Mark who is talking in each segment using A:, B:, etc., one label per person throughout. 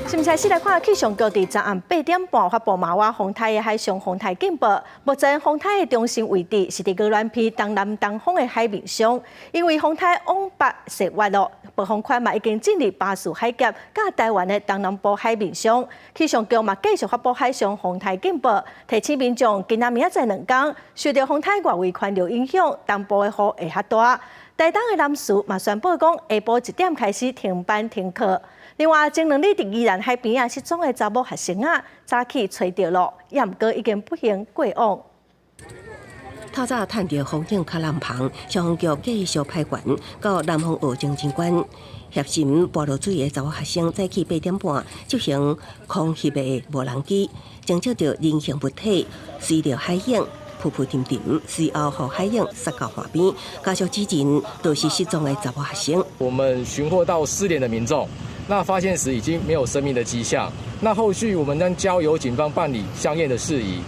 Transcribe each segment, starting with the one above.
A: 新聞先來看氣象局佇昨暗8點半發布瑪娃風颱的海上風颱警報。目前風颱的中心位置是佇鵝鑾鼻東南東方的海面上，因為風颱往北逝越囉，暴風圈嘛已經進入巴士海峽佮台灣的東南部海面上。氣象局嘛繼續發布海上風颱警報，提醒民眾今仔明仔載兩工受著風颱外圍環流影響，東部的雨會較大。台東的南勢嘛宣布講，下晡1點開始停班停課。另外，前兩日佇宜蘭海邊仔失蹤的查某學生仔，早起揣著囉，也毋過已經不幸過往。
B: 透早探著風景較南旁，消防局繼續派員到南方學精神館協尋跋落水的查某學生，早起8點半執行空翕的無人機，偵測著人形物體隨著海湧浮浮沉沉，隨後予海湧殺到岸邊，家屬指認就是失蹤的查某學生。
C: 我們尋獲到失聯的民眾，那發現時已經沒有生命的跡象。那後續我們將交由警方辦理相驗的事宜。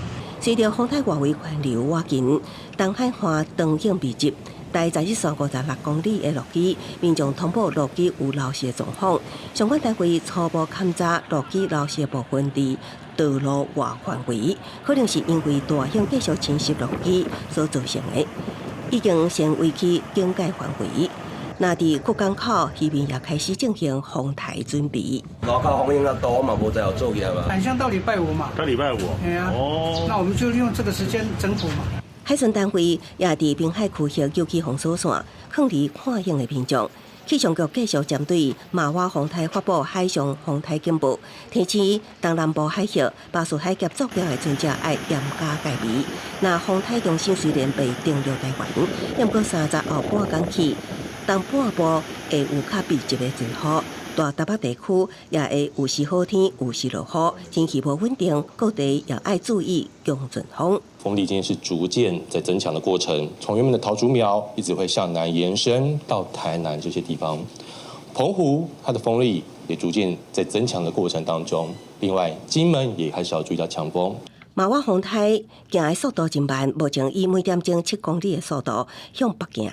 B: 隨著風颱外圍環流倚近，東海岸長影密集，大十一線56公里的路基，民眾通報路基有漏失的狀況。相關單位初步勘查路基漏失的部分佇道路外範圍，可能是因為大風繼續侵蝕路基所造成的，已經先圍起警戒範圍。若佇各港口，漁民也開始進行風颱準備。
D: 外口風湧較大，我嘛無在有作業嘛。
E: 好像到禮拜五嘛。
F: 到禮拜五。
E: 對啊。哦。那我們就利用這個時間整補嘛。
B: 海巡單位也佇濱海區域豎起封鎖線，勸離看影的民眾。氣象局繼續針對瑪娃風颱發布海上風颱警報，提醒東南部海域、巴士海峽作業的船隻愛嚴加戒備。若風颱中心雖然袂登陸台灣，毋過30後半工起，東半部會有較密集的陣雨，大台北地區也會有時好天，有時落雨，天氣無穩定，各地也愛注意強陣風。
G: 風力今天是逐漸在增強的過程，從原本的桃竹苗一直會向南延伸到台南這些地方。澎湖它的風力也逐漸在增強的過程當中。另外，金門也開始要注意到強風。
B: 瑪娃風颱行的速度真慢，目前以每點鐘7公里的速度向北行，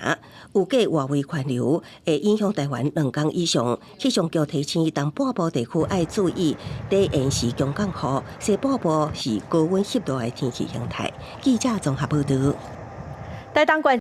B: 預計外圍環流會影響台灣兩工以上。氣象局提醒東半部地區愛注意低延時強降雨，西半部是高溫濕熱的天氣形態。記者綜合報導。
A: 台東縣。